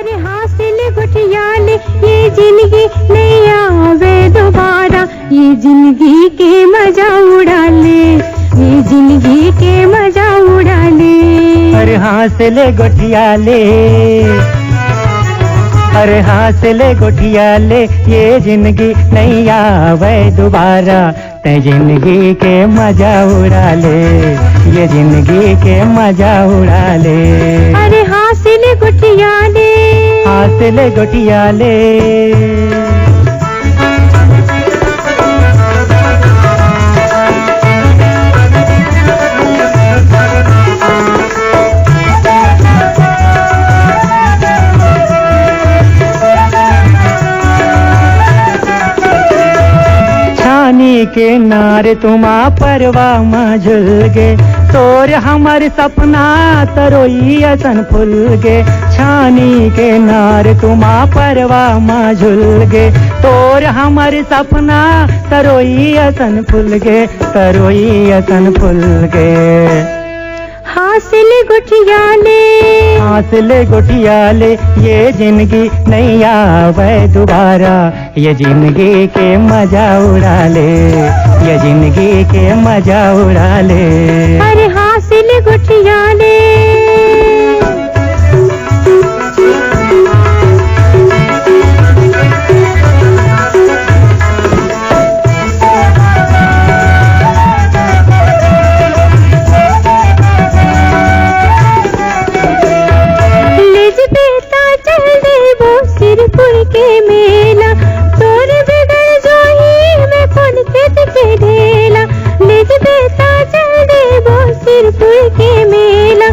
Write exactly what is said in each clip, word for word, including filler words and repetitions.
अरे हाँस ले गोठिया ले, ये जिंदगी नइ आवय दोबारा, ये जिंदगी के मजा उड़ा ले, ये जिंदगी के मजा उड़ा ले। अरे हाँस ले गोठिया ले, अरे हाँस ले गोठिया ले, ये जिंदगी नइ आवय दोबारा, तैं जिंदगी के मजा उड़ा ले, ये जिंदगी के मजा उड़ा ले। अरे हाँस ले गोठिया ले, हाँस ले गोठिया ले। छानी के नार तुमा परवा म झुल गे, तोर हमर सपना तरोई असन फूल गे। छानी के नार तुमा परवा म झुल गे, तोर हमर सपना तरोई असन फूल गे, तरोई असन फूल गे। हाँस ले गोठिया ले, हाँस ले गोठिया ले, ये जिंदगी नइ आवय दोबारा, ये जिंदगी के मजा उड़ा ले, ये जिंदगी के मजा उड़ा ले। अरे हाँस ले गोठिया ले। ले जबे त चल देबो सिरपुर के मेला, तोर बगैर जोही में कोन खेत के ढेला। ले जबे त चल देबो सिरपुर के मेला,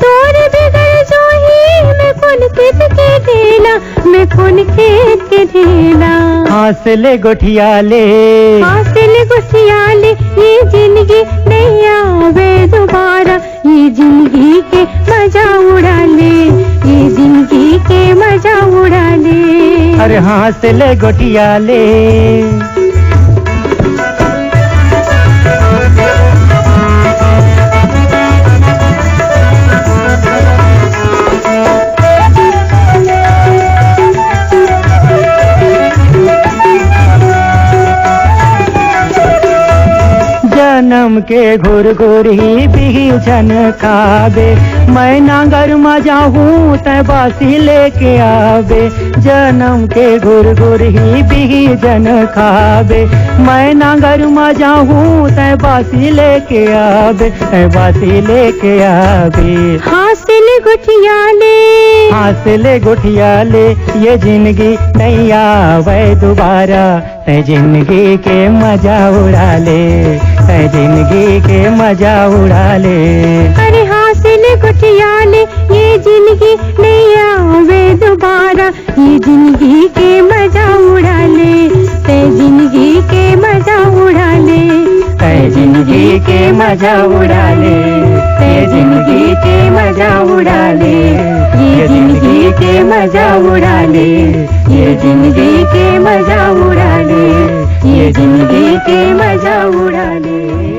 तोर बगैर जोही में कोन खेत के ढेला, में कोन खेत के ढेला। हाँस ले गोठिया ले, हाँस ले गोठिया ले, ये जिंदगी नइ आवय दोबारा, ये जिंदगी के मजा उड़ा ले, ये जिंदगी के मजा उड़ा ले। अरे हाँस ले गोठिया ले। जनम के घुरघुरी बिही झन खाबे, मैं नांगर म जाहूँ तैं बासी लेके आबे। जनम के घुरघुरी बिही झन खाबे, मैं नांगर म जाहूँ तैं बासी लेके आबे, तैं बासी लेके आबे। हाँस ले गोठिया ले, हाँस ले गोठिया ले, ये जिंदगी नइ आवय दोबारा, तैं जिंदगी के मजा उड़ा ले, तैं जिंदगी के मजा उड़ा ले। अरे हाँस ले गोठिया ले, ये जिंदगी नइ आवय दोबारा, ये जिंदगी के मजा उड़ा ले, तैं जिंदगी के मजा उड़ा ले। तैं जिंदगी के मजा उड़ा ले, तैं जिंदगी के मजा उड़ा ले, ये जिंदगी के मजा उड़ा ले, ये जिंदगी के मजा उड़ा ले, ये जिंदगी के मजा उड़ा ले।